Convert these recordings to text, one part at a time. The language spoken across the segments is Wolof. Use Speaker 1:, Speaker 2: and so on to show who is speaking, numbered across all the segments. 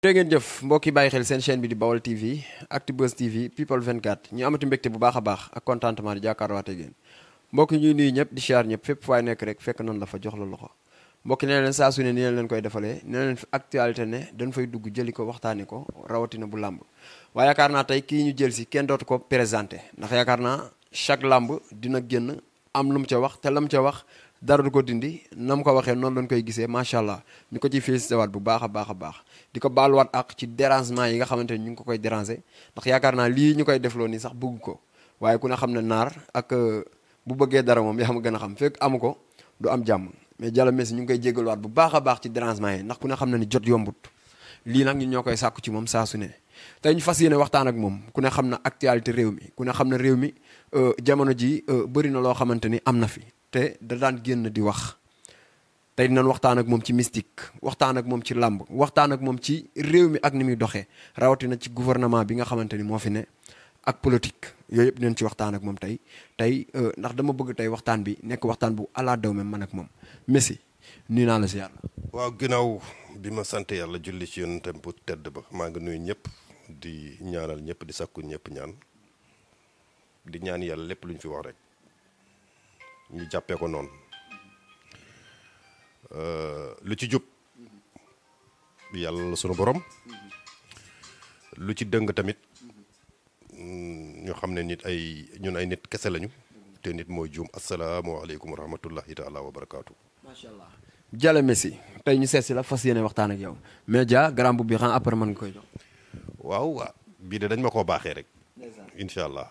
Speaker 1: jërë ngeen jëf mbokk yi bàyyi xel seen chaîne bi di Baol TV Actubuzz TV People 24 ñu amati mbégte bu baax a baax ak contentement di jàkkaarloowaat ak yéen mbokk yi ñuy nuyu ñëpp di siyaar ñëpp fépp faay nekk rek fekk noonu la fa jox la loxo mbokk yi nee leen saa su ne nii leen koy defalee nee leen fi actualité ne dañ fay dugg jëli ko waxtaani ko rawatina bu làmb waaye yaakaar naa tey kii ñu jël si kenn dootu ko présenté ndax yaakaar naa chaque làmb dina génn am lu mu ca wax te la mu ca wax dara du ko dindi na mu ko waxee noonu lañ koy gisee macha allah ñu ko ciy félicité waat bu baax a baax a baax di ko baaluwaat ak ci dérangement yi nga xamante ni ñu ngi ko koy déranger ndax yaakaar naa lii ñu koy defloo nii sax bëgg ko waaye ku ne xam ne naar ak bu bëggee dara moom yaa ma gën a xam fekk amu ko du am jàmm mais Diallo Messi ñu ngi koy jégaluwaat bu baax a baax ci dérangement yi ndax ku ne xam ne ni jot yombut lii nag ñun ñoo koy sàkku ci moom saa su ne tey ñu fas yéene waxtaan ak moom ku ne xam na actualité réew mi ku ne xam ne réew mi jamono ji bëri na loo xamante ni am na fi te da daan génn di wax tey dinañ waxtaan ak moom ci mystique waxtaan ak moom ci làmb waxtaan ak moom ci réew mi ak ni muy doxee rawatina ci gouvernement bi nga xamante ni moo fi ne ak politique yooyu yëpp dinañ ci waxtaan ak moom tey ndax dama bëgg tey waxtaan bi nekk waxtaan bu ala daw me man ak moom Messi nuyu naa la si yàlla.
Speaker 2: waaw ginnaaw bi ma sant yàlla julli ci yonentam bu tedd ba maa ngi nuyu ñëpp di ñaanal ñëpp di sakku ñëpp ñaan di ñaan yàlla lépp lu ñu fi wax rek ñu jàppee ko noonu lu ci jub yàlla la sunu borom lu ci dëng tamit ñu xam ne ñun ay nit kese lañu te nit mooy juum asalaamaaleykum wa rahmatullahi taala wa barakaatu.
Speaker 1: macha allah Diallo Messi tey ñu seet si la fas yéene waxtaan ak yow mais Dia grand bu bi xam après mën nga koy jox.
Speaker 2: waaw bii de dañ ma koo baaxee rek. incha allah.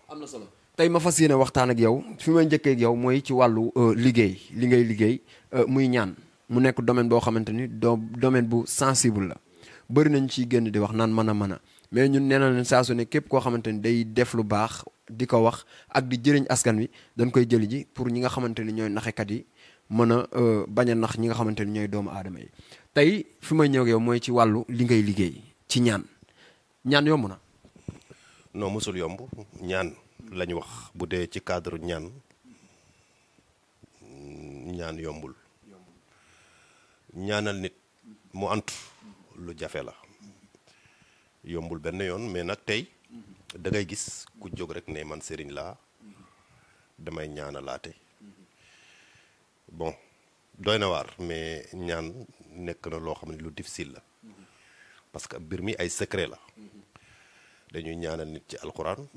Speaker 1: am na solo. tey ma fas yéene waxtaan ak yow fi may njëkkee ak yow mooy ci wàllu liggéey li ngay liggéey muy ñaan mu nekk domaine boo xamante ni domaine bu sensible la bëri nañ ciy génn di wax naan mën a mais ñun nee na leen saa su ne képp koo xamante ni day def lu baax di ko wax ak di jëriñ askan wi dañ koy jëli ji pour ñi nga xamante ni ñooy naxekat yi mën a bañ a nax ñi nga xamante ni ñooy doomu aadama yi tey fi may ñëw ak yow mooy ci wàllu li ngay liggéey ci ñaan yomb na.
Speaker 2: non mosul yomb ñaan lañ wax bu dee ci cadre ñaan yombul ñaanal nit mu antu lu jafe la yombul benn yoon mais nag tey da ngay gis ku jóg rek ne man sëriñ laa damay ñaanalaate bon doy na waar mais ñaan nekk na loo xam ne lu difficile la parce que mbir mi ay secret la dañuy ñaanal nit ci alxuraan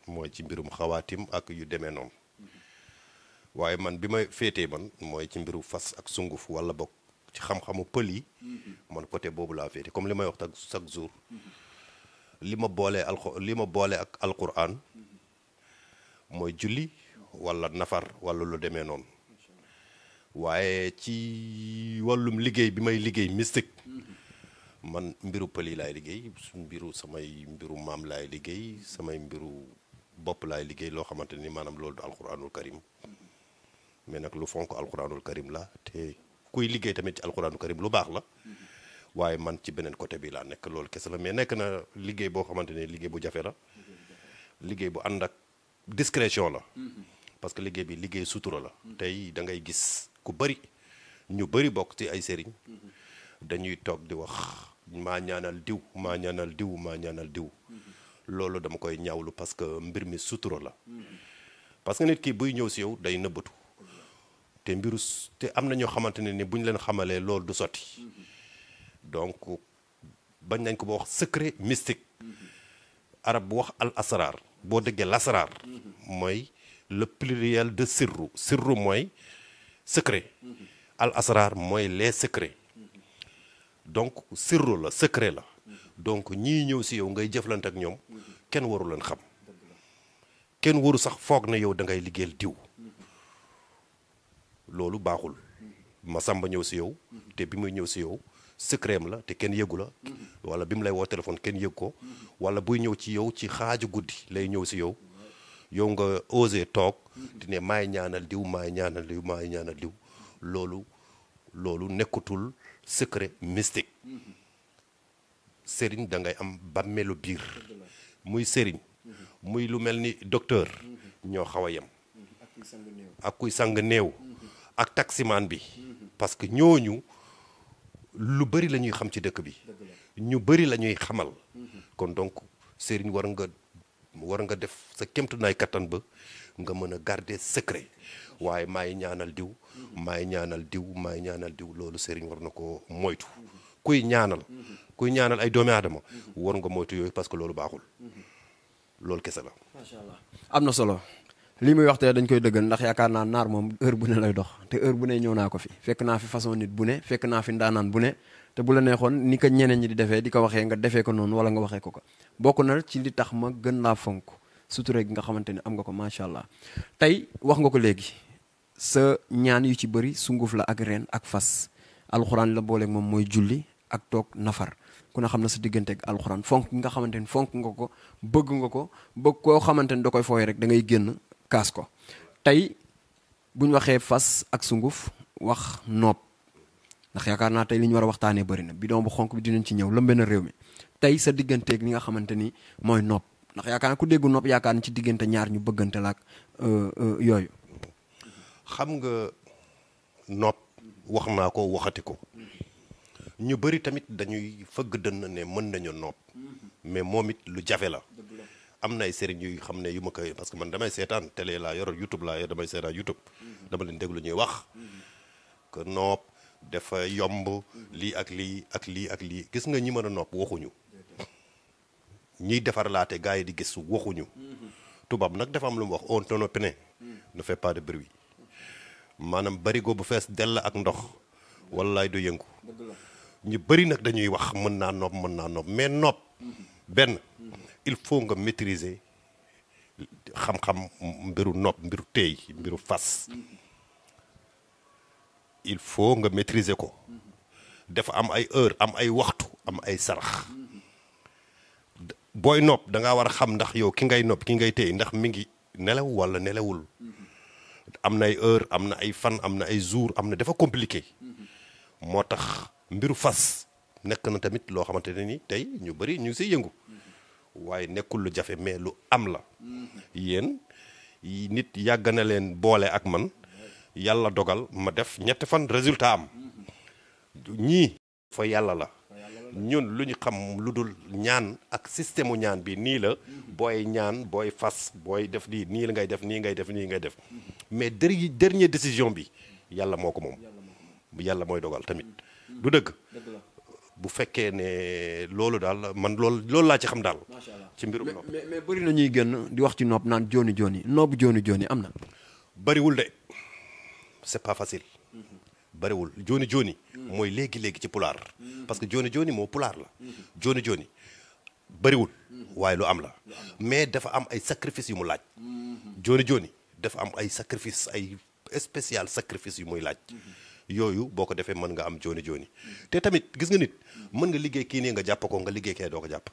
Speaker 2: mooy ci mbirum xawaatim ak yu demee noonu waaye man bi ma féetee man mooy ci mbiru fas ak sunguf wala bokk ci xam-xamu pël yi man côté boobu laa féete comme li may wax chaque jour li ma boole ak alxuraan mooy julli wala nafar wala lu demee noonu waaye ci wàllum liggéey bi may liggéey mystique man mbiru pël yi laay liggéey samay mbiru maam laay liggéey samay mbiru bopp laay liggéey loo xamante ni maanaam loolu du alxuraanul karim mais nag lu fonk alxuraanul karim la te kuy liggéey tamit ci alxuraanul karim lu baax la waaye man ci beneen côté bi laa nekk loolu kese la mais nekk na liggéey boo xamante ni liggéey bu jafe la liggéey bu ànd ak discrétion la parce que liggéey bi liggéey sutura la tey da ngay gis ku bëri ñu bëri bokk ci ay sëriñ dañuy toog di wax maa ñaanal diw maa ñaanal diw maa ñaanal diw loolu dama koy ñaawlu parce que mbir mi sutura la parce que nit ki buy ñëw si yow day nëbbatu te am na ñoo xamante ne ni bu ñu leen xamalee loolu du sotti donc bañ nañ ko ba wax secret mystique arab bu wax al asrar boo déggee lasrar mooy le pluriel de sirru mooy secret al asrar mooy les secrets donc sirru la secret la donc ñii ñëw si yow ngay jëflante ak ñoom kenn waru leen xam kenn waru sax foog na yow da ngay liggéeyal diw loolu baaxul Masamba ñëw si yow te bi muy ñëw si yow secret am la te kenn yëgu la wala bi mu lay woo téléphone kenn yëg ko wala buy ñëw ci yow ci xaaju guddi lay ñëw si yow nga osé toog di ne maay ñaanal diw maay ñaanal diw maay ñaanal diw loolu nekkatul secret mystique sëriñ da ngay am bàmmeelu biir muy sëriñ muy lu mel ni docteur ñoo xaw a yem ak kuy sang néew ak taximaan bi parce que ñooñu lu bëri la ñuy xam ci dëkk bi ñu bëri la ñuy xamal kon donc sëriñ war nga def sa kéemtulaay kattan ba nga mën a garder secret waaye maay ñaanal diw maay ñaanal diw maay ñaanal diw loolu sëriñ war na ko moytu kuy ñaanal ay doomi aadama war nga moytu yooyu parce que loolu baaxul loolu kese la.
Speaker 1: macha allah am na solo lii muy waxtee dañ koy dëggal ndax yaakaar naa naar moom heure bu ne lay dox te heure bu ne ñëw naa ko fi fekk naa fi façon nit bu ne fekk naa fi ndaanaan bu ne te bu la neexoon ni ko ñeneen ñi di defee di ko waxee nga defee ko noonu wala nga waxee ko bokk na ci li tax ma gën laa fonk sutura gi nga xamante ni am nga ko macha allah tey wax nga ko léegi sa ñaan yu ci bëri sunguf la ak reen ak fas alxuraan la booleeg moom mooy julli ak toog nafar ku ne xam na sa diggante ak alxuraan fonk nga xamante ni fonk nga ko bëgg koo xamante ni da koy fooyee rek da ngay génn kaas ko tey buñ waxee fas ak sunguf wax noob ndax yaakaar naa tey li ñu war a waxtaanee bëri na bidon bu xonk bi dinañ ci ñëw lëmbe na réew mi tey sa digganteeg li nga xamante ni mooy noob ndax yaakaar naa ku déggu noob yaakaar na ci diggante ñaar ñu bëggante la ak yooyu.
Speaker 2: xam nga noob wax naa ko waxati ko ñu bëri tamit dañuy fëgg dënn ne mën nañu noob mais moom it lu jafe la. am na ay sëriñ yu xam ne yu ma koy parce que man damay seetaan télé laa yor YouTube laa yor damay seetaan YouTube dama leen déglu ñuy wax que noob dafa yomb lii ak lii ak lii ak lii gis nga ñi mën a noob waxuñu ñiy defar laate gars yi di gis waxuñu tubaab nag dafa am lu mu wax un tonneau plein ne fait pas de bruit maanaam barigo bu fees dell ak ndox wallaay du yëngu ñu bëri nag dañuy wax mën naa noob mais noob benn il faut nga maîtriser xam-xam mbiru nopp mbiru teey mbiru fas il faut nga maîtriser ko dafa am ay heure am ay waxtu am ay sarax booy nopp da ngaa war a xam ndax yow ki ngay nopp ki ngay teey ndax mi ngi nelaw walla nelawul am na ay heure am na ay fan am na ay jour am na dafa compliqué moo tax mbiru fas nekk na tamit loo xamante ne ni tey ñu bëri ñu ngi siy yëngu waaye nekkul lu jafe mais lu am la yéen nit yàgg na leen boole ak man yàlla dogal ma def ñetti fan résultat am ñii fa yàlla la ñun lu ñu xam lu dul ñaan ak système u ñaan bi nii la booy ñaan booy fas booy def nii la ngay def nii ngay def nii ngay def mais dernière décision bi yàlla moo ko moom yàlla mooy dogal tamit du dëgg bu fekkee ne loolu daal man loolu laa ci xam daal.
Speaker 1: macha allah
Speaker 2: ci mbirum nopp.
Speaker 1: mais bëri na ñuy gën di wax ci nopp naan jooni jooni noobu jooni jooni am na.
Speaker 2: bëriwul de c'est pas facile. bëriwul jooni jooni. mooy léegi ci pulaar. parce que jooni jooni moo pulaar la. jooni jooni bëriwul. waaye lu am la. mais dafa am ay sacrifice yu mu laaj. jooni jooni dafa am ay sacrifice ay spécial sacrifice yu muy laaj. yooyu boo ko defee mën nga am jooni jooni te tamit gis nga nit mën nga liggéey kii nii nga jàpp ko nga liggéey kee doo ko jàpp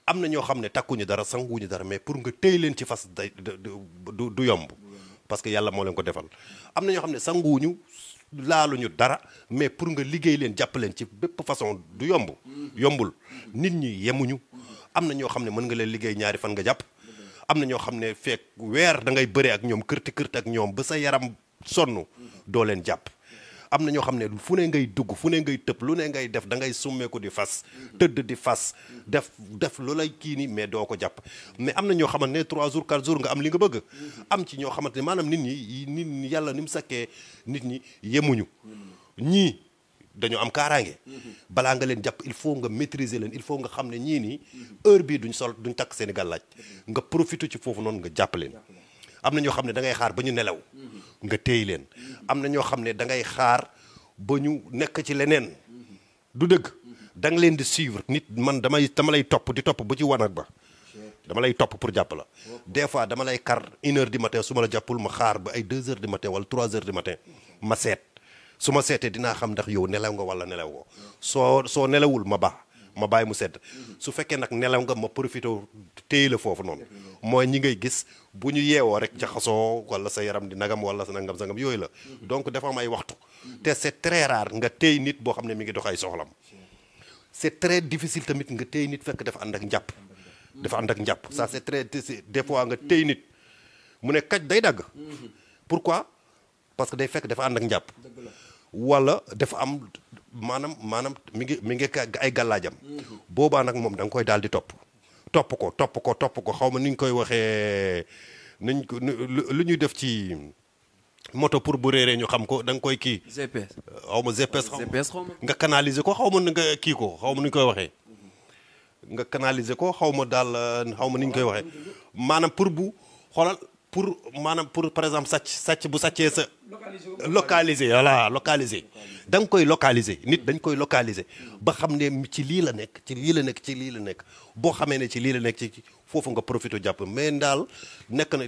Speaker 2: am na ñoo xam ne takkuñu dara sanguñu dara mais pour nga téy leen ci fas day du yomb parce que yàlla moo leen ko defal am na ñoo xam ne sanguwuñu laaluñu dara mais pour nga liggéey leen jàpp leen ci bépp façon du yombul nit ñi yemuñu am na ñoo xam ne mën nga leen liggéey ñaari fan nga jàpp am na ñoo xam ne fekk weer da ngay bëree ak ñoom kërti ak ñoom ba sa yaram sonn doo leen jàpp am na ñoo xam ne fu ne ngay dugg fu ne ngay tëb lu ne ngay def da ngay summeeku di fas tëdd di fas def lu lay kii ni mais doo ko jàpp mais am na ñoo xamante ne 3 jours 4 jours nga am li nga bëgg am ci ñoo xamante ne maanaam nit ñi yàlla ni mu sakkee nit ñi yemuñu ñii dañoo am kaaraange balaa nga leen jàpp il faut nga maîtriser leen il faut nga xam ne ñii nii heure bii duñ takk seen i gàllaaj nga profité ci foofu noonu nga jàpp leen am na ñoo xam ne da ngay xaar ba ñu nelaw nga téy leen am na ñoo xam ne da ngay xaar ba ñu nekk ci leneen du dëgg da nga leen di suivre nit man dama lay topp ba ci wanag ba dama lay topp pour jàpp la des fois dama lay kar 1h du matin su ma la jàppul ma xaar ba ay 2h du matin wala 3h du matin ma seet su ma seetee dinaa xam ndax yow nelaw nga wala nelaw ko soo nelawul ma bàyyi mu sedd su fekkee nag nelaw nga ma profité téye la foofu noonu mooy ñi ngay gis bu ñu yeewoo rek jaxasoo wala sa yaram di nagam wala sa nangam sangam yooyu la donc dafa am ay waxtu te c'est très rare nga téy nit boo xam ne mi ngi dox ay soxlam c'est très difficile tamit nga téy nit fekk dafa ànd ak njàpp ça c'est très des fois nga téy nit mu ne kaj day dagg pourquoi parce que day fekk dafa ànd ak njàpp wala dafa am maanaam mi ngi ay gàllaajam boobaa nag moom da nga koy daal di topp ko xaw ma ni ñu koy waxee nañ ko lu ñuy def ci moto pour bu réeree ñu xam ko da nga koy kii.
Speaker 1: GPS
Speaker 2: xaw ma GPS
Speaker 1: xaw ma
Speaker 2: nga canaliser ko xaw ma nga kii ko xaw ma nu ñu koy waxee. nga canaliser ko xaw ma daal xaw ma ni ñu koy waxee maanaam pour bu xoolal pour par exemple sàcc bu sàccee sa. localiser voilà localiser. da nga koy localiser nit dañ koy localiser ba xam ne ci lii la nekk ci lii la nekk ci lii la nekk boo xamee ne ci lii la nekk ci foofu nga profité jàpp mais daal nekk na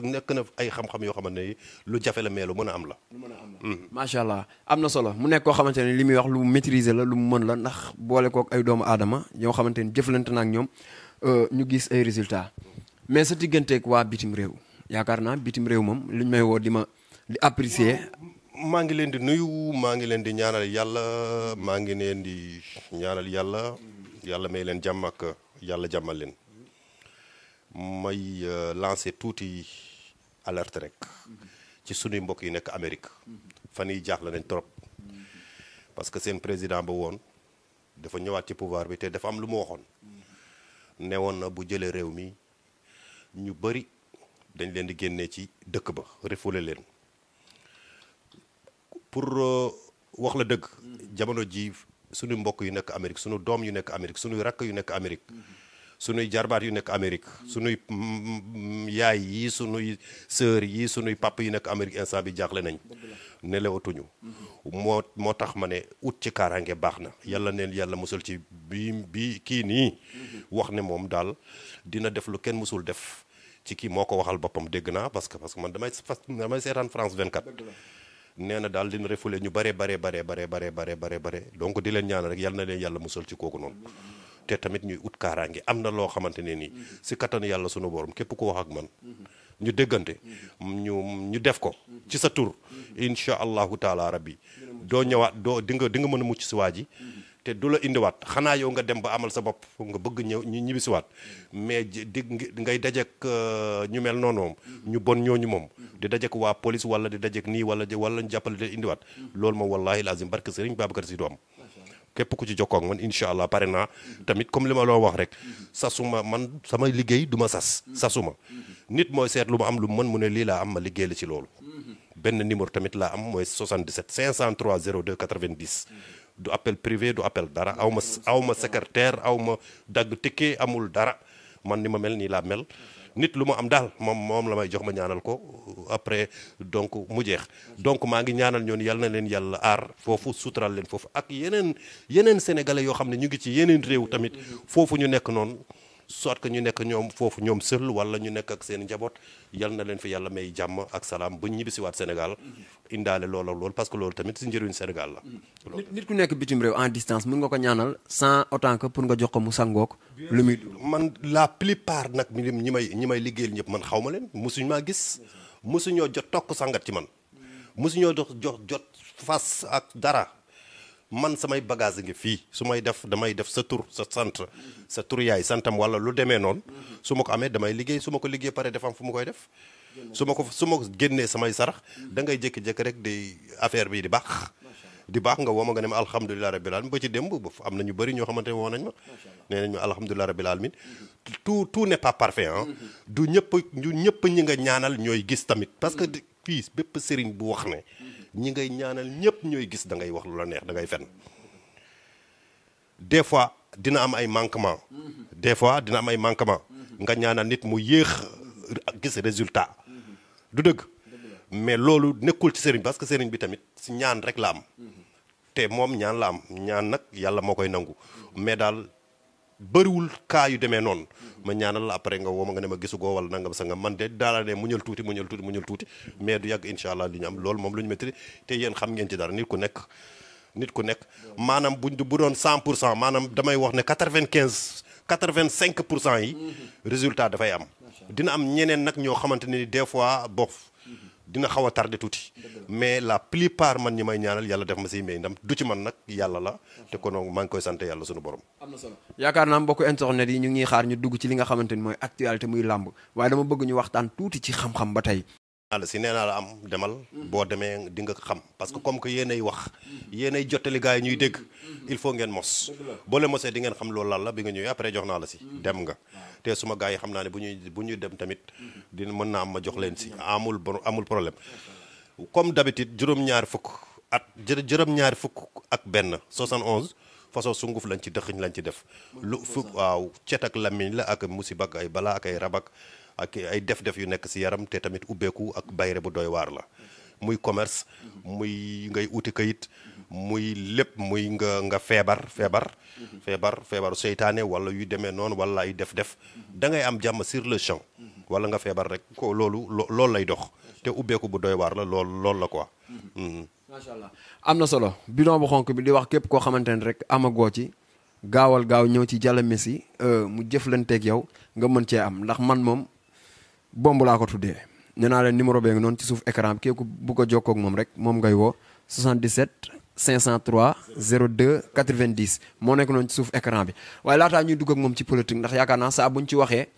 Speaker 2: nekk na ay xam-xam yoo xamante ne lu jafe la mais lu mën a am la.
Speaker 1: macha allah am na solo mu nekk koo xamante ne li muy wax lu maîtriser la lu mu mën la ndax boole kook ay doomu aadama ñoo xamante ni jëflante na ak ñoom ñu gis ay résultats mais sa digganteeg waa bitim réew yaakaar naa bitim réew moom liñ may woo di apprécier.
Speaker 2: maa ngi leen di nuyu maa ngi leen di ñaanal yàlla maa ngi leen di ñaanal yàlla may leen jàmm ak yàlla jàmmal leen may lancer tuuti alerte rek ci sunuy mbokk yi nekk Amérique fan yi jaaxle nañ trop parce que seen président ba woon dafa ñëwaat ci pouvoir bi te dafa am lu mu waxoon ne woon na bu jëlee réew mi ñu bëri dañ leen di génnee ci dëkk ba refoulé leen pour wax la dëgg jamono ji suñu mbokk yu nekk Amérique suñu doom yu nekk Amérique suñuy rakk yu nekk Amérique suñuy jarbaat yu nekk Amérique suñuy yaay yi suñuy sœur yi suñuy papa yu nekk Amérique instant bi jaaxle nañ nelawatuñu moo tax ma ne ut ci kaaraange baax na yàlla neen yàlla musul ci bi kii nii wax ne moom daal dina def lu kenn musul def ci kii moo ko waxal boppam dégg naa parce que man damay seetaan France 24 nee na daal dina refoulé ñu bare donc di leen ñaan rek yal na leen yàlla musal ci kooku noonu te tamit ñuy ut kaaraange am na loo xamante ne nii si kattanu yàlla sunu borom képp ku wax ak man ñu déggante ñu def ko ci sa tur incha allahu taala rabbi doo ñëwaat di nga mën a mucc si waa ji te du la indiwaat xanaa yow nga dem ba amal sa bopp nga bëgg ñëw ñu ñibbisiwaat mais ngay dajek ñu mel noonu moom ñu bon ñooñu moom di dajek waa police wala di dajek nii wala ñu jàppale di indiwaat loolu moom wallahi lazim barke Sëriñ Babacar Si du am képp ku ci jokkoo ak man incha allah pare naa tamit comme li ma loo wax rek sasuma man samay liggéey du ma sasuma nit mooy seet lu ma am lu mu mën mu ne lii laa am ma liggéey la ci loolu benn numéro tamit laa am mooy 77 503 02 90 du appel privé du appel dara aw ma secrétaire aw ma dagg ticket amul dara man ni ma mel nii laa mel nit lu ma am daal moom la may jox ma ñaanal ko après donc mu jeex donc maa ngi ñaanal ñoon yal na leen yàlla aar foofu sutural leen foofu ak yeneen sénégalais yoo xam ne ñu ngi ci yeneen réew tamit foofu ñu nekk noonu soit que ñu nekk ñoom foofu ñoom seul wala ñu nekk ak seen njaboot yal na leen fi yàlla may jàmm ak salaam ba ñibbisiwaat Sénégal indaale loolu parce que loolu tamit si njëriñ Sénégal la.
Speaker 1: nit ku nekk bitim réew en distance mën nga ko ñaanal sans autant que pour nga jox ko mu sangook lu muy.
Speaker 2: man la plupart nag ñi may liggéeyal ñëpp man xaw ma leen mosuñ maa gis mosuñoo jot tokk sangat ci man mosuñoo jot fas ak dara. man samay bagage ngi fii su may def damay def sa tur sa sant sa tur yaay santam wala lu demee noonu su ma ko amee damay liggéey su ma ko liggéey pare defam fu ma koy def su ma ko génnee samay sarax da ngay jékki-jékki rek di affaire bi di baax nga woo ma nga ne ma alhamdulilah rabbil alamin ba ci démb am na ñu bëri ñoo xamante ne woo nañ ma nee nañ ma alhamdulilah rabbil alamin tout n'est pas parfait ah du ñëpp ñi nga ñaanal ñooy gis tamit parce que fii bépp sëriñ bu wax ne ñi ngay ñaanal ñëpp ñooy gis da ngay wax lu la neex da ngay fen des fois dina am ay manquement nga ñaanal nit mu yéex gis résultat du dëgg mais loolu nekkul ci sëriñ parce que sëriñ bi tamit si ñaan rek la am te moom ñaan la am ñaan nag yàlla moo koy nangu mais daal bëriwul cas yu demee noonu ma ñaanal la après nga woo ma nga ne ma gisu goo wala nangam sa nga man de daala ne muñal tuuti mais du yàgg incha allah li ñu am loolu moom lu ñu métti te yéen xam ngeen ci dara nit ku nekk maanaam bu doon 100% maanaam damay wax ne 85% yi résultat dafay am dina am ñeneen nag ñoo xamante ni des fois bof dina xaw a tardé tuuti mais la plupart man ñi may ñaanal yàlla def ma siy may ndam du ci man nag yàlla la te kon maa ngi koy sant yàlla sunu borom.
Speaker 1: am na solo yaakaar naa mbokku internet yi ñu ngi xaar ñu dugg ci li nga xamante ni mooy actualité muy làmb waaye dama bëgg ñu waxtaan tuuti ci xam-xam ba tey
Speaker 2: ala si nee naa la am demal boo demee di nga xam parce que comme que yéenay wax yéenay jottali gars yi ñuy dégg il faut ngeen mos boo leen mosee di ngeen xam loolu lan la bi nga ñëwee après jox naa la si dem nga te suma gars yi xam naa ne bu ñuy dem tamit dina mën naa am ma jox leen si amul problème comme d'habitude juróom-ñaari fukk ak benn 71 façon sunguf lañ ci dëxëñ lañ ci def lu fu waaw cet ak lamiñ la ak musiba ak ay balaa ak ay rabak ak ay def-def yu nekk si yaram te tamit ubbeeku ak bayre bu doy waar la muy commerce muy ngay uti kayit muy lépp muy nga feebaru seytaane wala yu demee noonu wala ay def-def da ngay am jàmm sur le champ wala nga feebar rek ko loolu lay dox te ubbeeku bu doy waar la loolu la quoi.
Speaker 1: macha allah am na solo bidon bu xonk bi di wax képp koo xamante ne rek amagoo ci gaaw ñëw ci Jalla Messi mu jëflanteeg yow nga mën cee am ndax man moom bomb laa ko tuddee nee naa leen numéro bee ngi noonu ci suuf écran bi képp ku bugg a jokkoo ak moom rek moom ngay woo 77 503 02 90 moo nekk noonu ci suuf écran bi waaye laataa ñuy dugg ak moom ci politique ndax yaakaar naa saa buñ ci waxee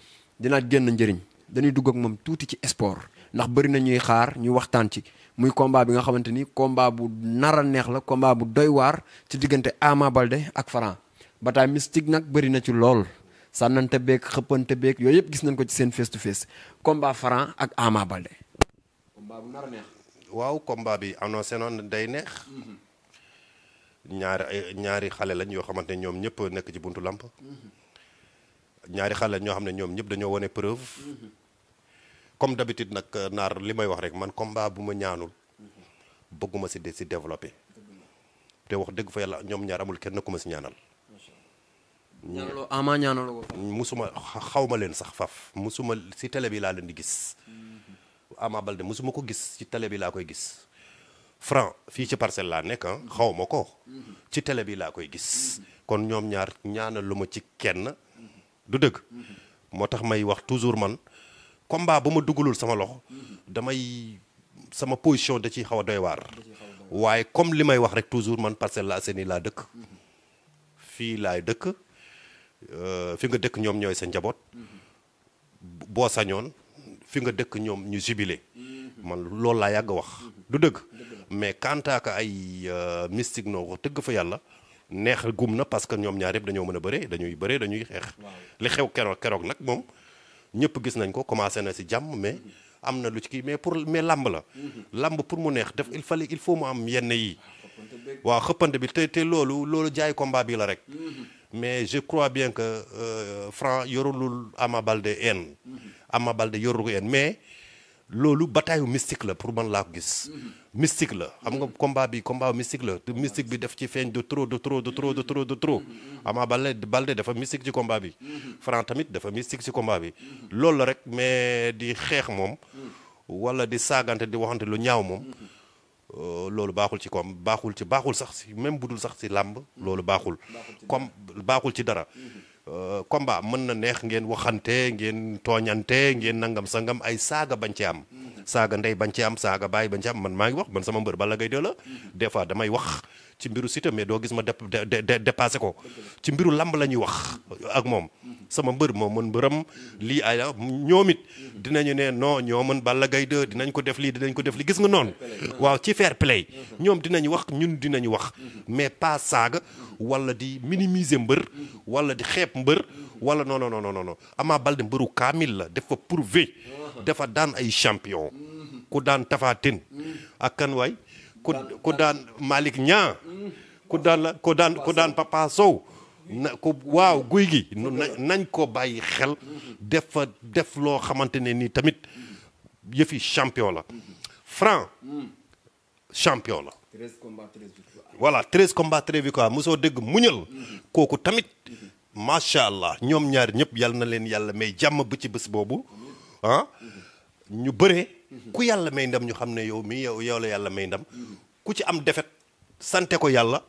Speaker 1: dina génn njëriñ dañuy dugg ak moom tuuti ci sport ndax bëri na ñuy xaar ñu waxtaan ci muy combat bi nga xamante ni combat bu nar a neex la combat bu doy waar ci diggante Ama Baldé ak Franc bataille mystique nag bëri na ci lool sànnante beeg xëppante beeg yooyu yëpp gis nañ ko ci seen face to face combat Franc ak Ama Baldé combat bu nar a neex.
Speaker 2: waaw combat bi annoncé noonu day neex ñaari xale lañ yoo xamante ne ñoom ñëpp nekk ci buntu lamp ñaari xale ñoo xam ne ñoom ñëpp dañoo wane preuve comme d'habitude nag naar li may wax rek man combat bu ma ñaanul bëgguma si développé te wax dëgg fa yàlla ñoom ñaar amul kenn ku ma si ñaanal.
Speaker 1: ñaanaloo Ama ñaanaloo ko.
Speaker 2: musuma xawma leen sax faf musuma si télé bi laa leen di gis Ama Baldé musuma ko gis ci télé bi laa koy gis Franc fii ci parcelle laa nekk xawma ko ci télé bi laa koy gis kon ñoom ñaar ñaanal lu ma ci kenn du dëgg moo tax may wax toujours man combat ba ma dugalul sama loxo sama position da ciy xaw a doy waar waaye comme li may wax rek toujours man Parcelles Assainies laa dëkk fii laay dëkk fi nga dëkk ñoom ñooy sa njaboot boo sañoon fi nga dëkk ñoom ñu jubilé man loolu laa yàgg wax du dëgg mais quant à ay mystique noo wax dëgg fa yàlla neex gum na parce que ñoom ñaar yëpp dañoo mën a bëree dañuy xeex li xew keroog nag moom ñëpp gis nañ ko commencé na si jàmm mais am na lu ci kii mais làmb la làmb pour mu neex def il faut mu am yenn yi waaw xëppante bi te loolu jaay combat bi la rek mais je crois bien que Franc yorulul Ama Baldé en Ama Baldé yorul ko en mais loolu bataille mystique la pour man laa ko gis mystique la xam nga combat mystique la te mystique bi def ci feeñ de trop Ama Baldé dafa mystique ci combat bi Franc tamit dafa mystique ci combat bi loolu la rek mais di xeex moom wala di saagante di waxante lu ñaaw moom loolu baaxul ci baaxul sax si même budul sax si làmb loolu baaxul ci dara combat mën na neex ngeen waxante ngeen tooñante ngeen nangam sangam ay saaga bañ ci am saaga ndey bañ ci am saaga baay bañ ci am man maa ngi wax man sama mbër Balla Gaye 2 la des fois damay wax ci mbiru Siteu mais doo gis ma dépassé ko ci mbiru lamb la ñuy wax ak moom sama mbër moo mën mbëram lii ay ñoom it dinañu ne non ñoo mën Balla Gaye 2 dinañ ko def lii gis nga noonu waaw ci fair play ñoom dinañu wax ñun dinañu wax mais pas saaga wala di minimiser mbër wala di xeeb mbër wala non Ama Baldé mbëru kaamil la dafa prouver dafa daan ay champion ku daan Tapha Tine ak kan waay ku daan Malick Niang ku daan Papa Sow waaw guy gi nañ ko bàyyi xel def loo xamante ne ni tamit yëfi champion la Franc champion la 13 combats 13 victoires mosoo dégg muñal kooku tamit macha allah ñoom ñaar ñëpp yal na leen yàlla may jàmm bu ci bés boobu ñu bëree ku yàlla may ndam ñu xam ne yow la yàlla may ndam ku ci am defet sante ko yàlla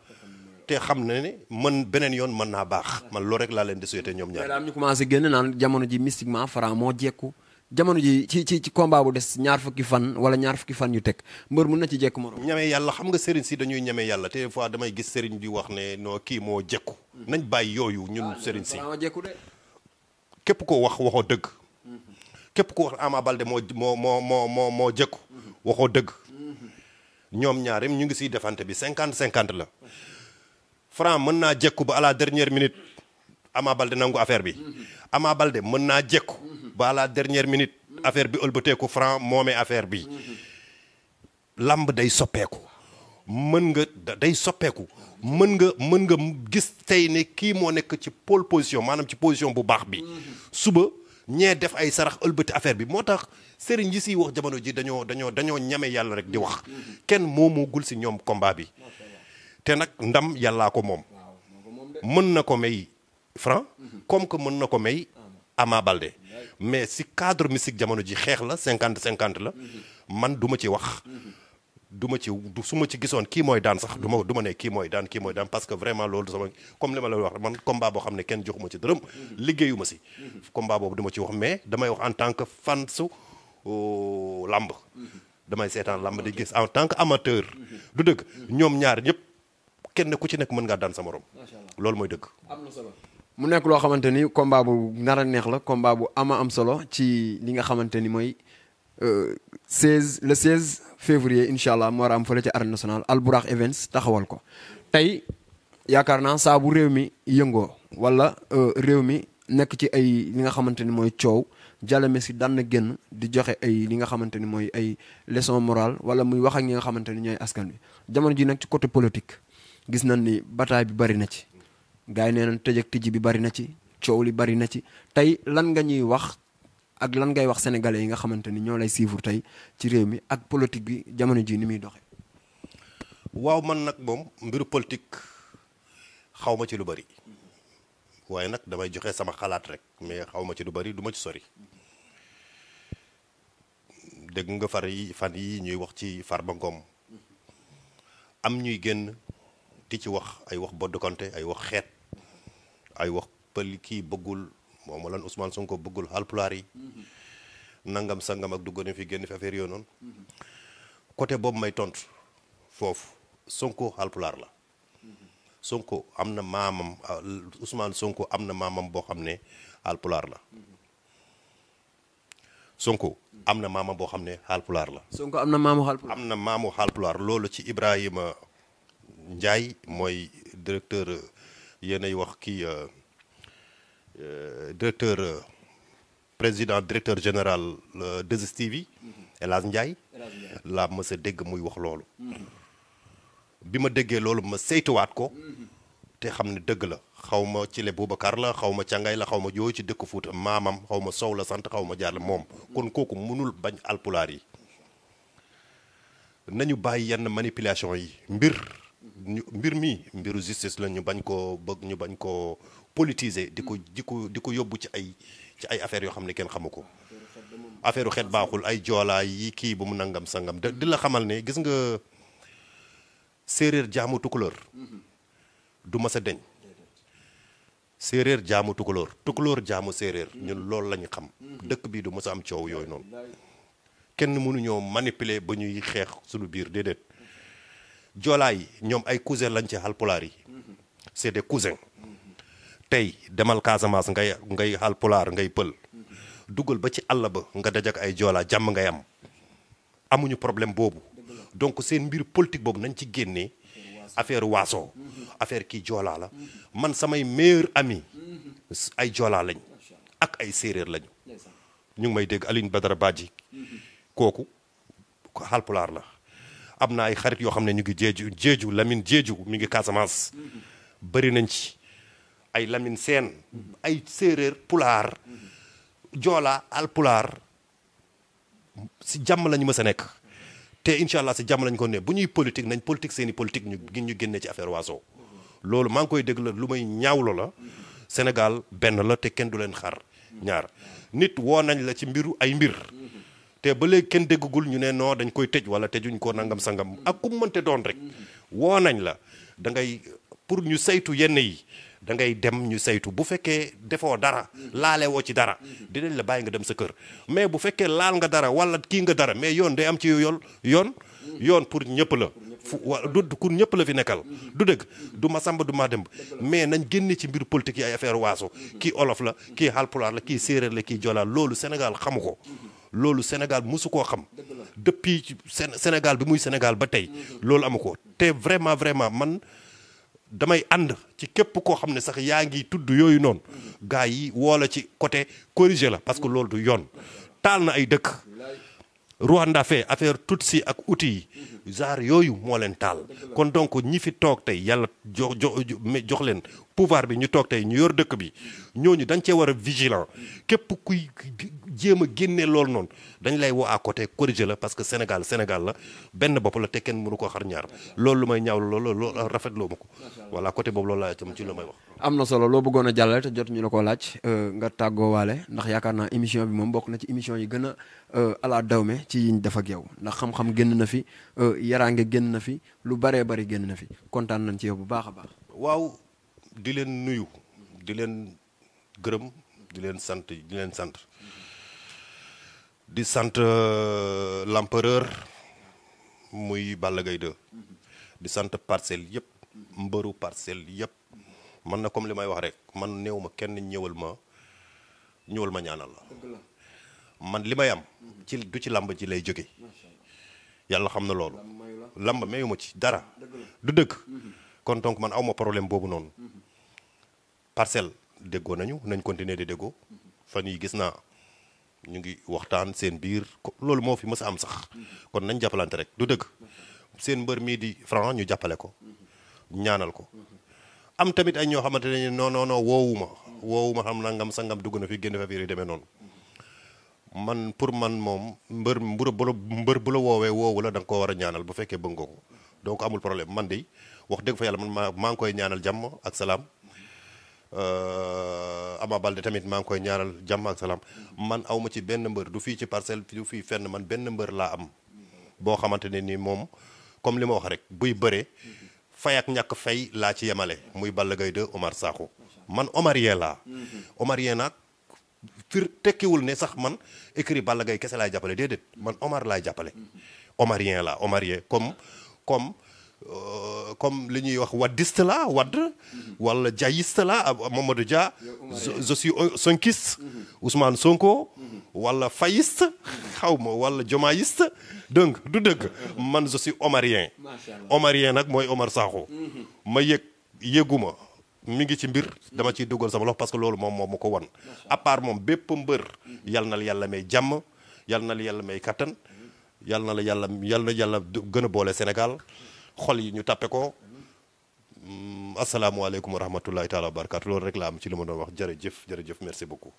Speaker 2: te xam ne man beneen yoon mën naa baax man loolu rek laa leen di souhaiter ñoom ñaar.
Speaker 1: daal ñu commencé génn naan jamono ji mystiquement Franc moo jekku jamono ji ci combat bu des ñaar fukki fan wala ñaar fukki fan yu teg mbër mun na ci jekku morom.
Speaker 2: ñeme yàlla xam nga sëriñ si dañuy ñeme yàlla te des fois damay gis sëriñ di wax ne non kii moo jekku nañ bàyyi yooyu ñun sëriñ si képp ko waxoo dëgg képp ku wax Ama Baldé moo jëkku waxoo dëgg. ñoom ñaar ñu ngi siy defante bi 50-50 la. Franc mën naa jekku ba à la dernière minute Ama Baldé nangu affaire bi. Ama Baldé mën naa jekku ba à la dernière minute affaire bi ëlbateeku Franc moomee affaire bi. lamb day soppeeku. day soppeeku. mën nga gis tey ne kii moo nekk ci pole position maanaam ci position bu baax bi. suba ñee def ay sarax ëlbati affaire bi moo tax sëriñ yi siy wax jamono ji dañoo ñame yàlla rek di wax. kenn moomoogul si ñoom combat bi. te nag ndam yàllaa ko moom. mën na ko may Franc comme que mën na ko may Ama Baldé mais si cadre mystique jamono ji xeex la 50-50 la man du ma ci wax. su ma ci gisoon kii mooy daan sax du ma ne kii mooy daan parce que vraiment loolu sama comme li ma la wax man combat boo xam ne kenn joxuma ci dërëm liggéeyuma si combat boobu du ma ci wax mais damay wax en tant que fan su lamb damay seetaan lamb di gis en tant que amateur du dëgg ñoom ñaar ñëpp kenn ku ci nekk mën ngaa daan sa morom loolu mooy dëgg.
Speaker 1: am na solo mu nekk loo xamante ni combat bu nar a neex la combat bu am solo ci li nga xamante ni mooy le 16 février incha allah moo war a am fële ci arène nationale Albourakh Events taxawal ko tey yaakaar naa saa bu réew mi yëngoo wala réew mi nekk ci ay li nga xamante ni mooy coow Diallo Messi daan na génn di joxe ay li nga xamante ni mooy ay leçon morale wala muy wax ak ñi nga xamante ni ñooy askan bi jamono ji nag ci côté politique gis nañ ni bataille bi bari na ci gars yi nee nañ tëj ak tijji bi bari na ci coow li bari na ci tey lan nga ñuy wax ak lan ngay wax sénégalais yi nga xamante ni ñoo lay suivre tey ci réew mi ak politique bi jamono ji ni muy doxee.
Speaker 2: waaw man nag moom mbiru politique xaw ma ci lu bari waaye nag damay joxe sama xalaat rek mais xaw ma ci lu bari du ma ci sori dégg nga fan yi ñuy wax ci Farba Ngom am ñuy génn di ci wax ay wax bodd konte ay wax xeet ay wax pël kii bëggul moom lan Ousmane Sonko bëggul Haalpulaar yi nangam sangam ak dugg na fi génn fi affaire yoo noonu côté boobu may tontu foofu Sonko Haalpulaar la Sonko am na maamam Ousmane Sonko am na maamam boo xam ne Haalpulaar la Sonko am na maamam boo xam ne Haalpulaar la.
Speaker 1: Sonko am na maamu Haalpulaar.
Speaker 2: am na maamu Haalpulaar loolu ci Ibrahima Ndiaye mooy directeur yéenay wax kii. directeur général 2STV El Hadj Ndiaye laa mës a dégg muy wax loolu bi ma déggee loolu ma saytuwaat ko te xam ne dëgg la xaw ma ci le Boubacar la xaw ma càngay la xaw ma yooyu ci dëkk Fuuta maamam xaw ma Sow la sant xaw ma jaar la moom kon kooku mënul bañ alpulaar yi nañu bàyyi yenn manipulation yi mbir mi mbiru justice la ñu bañ koo bëgg ñu bañ koo politiser di ko yóbbu ci ay affaires yoo xam ne kenn xamu ko affaire xeet baaxul ay joolaa yi kii bu mu nangam sangam di la xamal ne gis nga séeréer jaamu tukulóor du mas a deñ séeréer jaamu tukulóor jaamu séeréer ñun loolu lañu xam dëkk bi du mas a am coow yooyu noonu kenn mënuñoo manipuler ba ñuy xeex suñu biir déedéet joolaa yi ñoom ay cousin lañ ci Haalpulaar yi c'est des cousins tey demal Casamance ngay Haalpulaar ngay pël dugal ba ci àll ba nga dajak ay joolaa jàmm ngay am amuñu problème boobu donc seen mbir politique boobu nañ ci génnee affaire waaso affaire kii joolaa la man samay meilleur ami ay joolaa lañ ak ay séeréer lañu ñu ngi may dégg Aline Badara Badji kooku Haalpulaar la am na ay xarit yoo xam ne ñu ngi jeeju Lamine jeeju mi ngi Casamance bëri nañ ci ay Lamine Seen ay séeréer pulaar joola Haalpulaar si jàmm lañu mës a nekk te incha allah si jàmm lañu ko ne bu ñuy politique nañ politique seeni politique ñu génne ci affaire waaso loolu maa ngi koy dégg la lu may ñaawlo la Sénégal benn la te kenn du leen xar ñaar nit woo nañ la ci mbiru ay mbir te ba léegi kenn déggagul ñu ne non dañ koy tëj wala tëjuñ ko nangam sangam ak ku mu mënte doon rek woo nañ la da ngay pour ñu saytu yenn yi da ngay dem ñu saytu bu fekkee defoo dara laale woo ci dara dinañ la bàyyi nga dem sa kër mais bu fekkee laal nga dara wala kii nga dara mais yoon day am ci yoon pour ñëpp la du ku ñëpp la fi nekkal du dëgg du ma samba du ma demb mais nañ génne ci mbiru politique yi ay affaire waaso kii olof la kii halpulaar la kii séeréer la kii joolaa loolu Sénégal xamu ko loolu Sénégal musu koo xam depuis Sénégal bi muy Sénégal ba tey loolu amu ko te vraiment man damay ànd ci képp koo xam ne sax yaa ngi tudd yooyu noonu gars yi woola ci côté corrigé la parce que loolu du yoon taal na ay dëkk Rwanda fait affaire Tutsi ak Hutu yi genre yooyu moo leen taal kon donc ñi fi toog tey yàlla jox leen pouvoir bi ñu toog tey ñu yor dëkk bi ñooñu dañ cee war a vigilant képp kuy jéem a génne loolu noonu dañ lay woo à côté corriger la parce que Sénégal la benn bopp la te kenn mënu ko xar ñaar loolu lu may ñaaw loolu rafetloo ma ko voilà côté boobu loolu laa tam ci la may wax.
Speaker 1: am na solo loo bëggoon a jàllale te jot ñu la ko laaj nga tàggoo waale ndax yaakaar naa émission bi moom bokk na ci émission yi gën a ala dawme ci yiñ def ak yow ndax xam-xam génn na fi yaraange génn na fi lu baree bari génn na fi kontaan nañ ci yow bu baax a baax.
Speaker 2: waaw di leen nuyu di leen gërëm di leen sant di sant l'empereur muy Balla Gaye 2 di sant parcelle yëpp mbëru parcelle yëpp man na comme li may wax rek man néew ma kenn ñëwal ma ñaanal la man li may am ci du ci lamb ji lay jóge yàlla xam na loolu lamb mayu ma ci dara du dëgg kon donc man awma problème boobu noonu parcelle déggoo nañ continuer di déggoo fan yi gis naa ñu ngi waxtaan seen biir loolu moo fi mës a am sax kon nañ jàppalante rek du dëgg seen mbër mii di Franc ñu jàppale ko ñaanal ko am tamit ay ñoo xamante ne non woowuma xam nangam sangam dugg na fi génn fa biir yi demee noonu man pour man moom mbër bu la woowee woowu la da nga koo war a ñaanal bu fekkee bëgg nga ko donc amul problème man de wax dëgg fa yàlla man maa ngi koy ñaanal jàmm ak salaam Ama Baldé tamit maa ngi koy ñaanal jàmm ak salaam man awma ci benn mbër du fii ci parcelle du fii fenn man benn mbër laa am boo xamante ne ni moom comme li ma wax rek buy bëree fay ak ñàkk fay laa ci yemale muy Balla Gaye 2 Omar Sakho man omarien laa omarien nag tekkiwul ne sax man écrit Balla Gaye kese laay jàppale déedéet man Omar laay jàppale omarien laa omarien comme li ñuy wax waddiste la wadd wala jaayiste la Mamadou Dia je suis sonkiste Ousmane Sonko wala fayiste xaw ma wala jomaayiste donc du dëgg man je suis omarien nag mooy Omar Sakho ma yëguma mi ngi ci mbir dama ciy dugal sama loxo parce que loolu moom moo ma ko wan à part moom bépp mbër yal na la yàlla may jàmm yal na la yàlla may kattan yal na yàlla gën a boole Sénégal xol yi ñu tàppe ko asalaamualeykum wa rahmatullahi taala wa barakatu loolu rek la am ci li ma doon wax jërëjëf merci beaucoup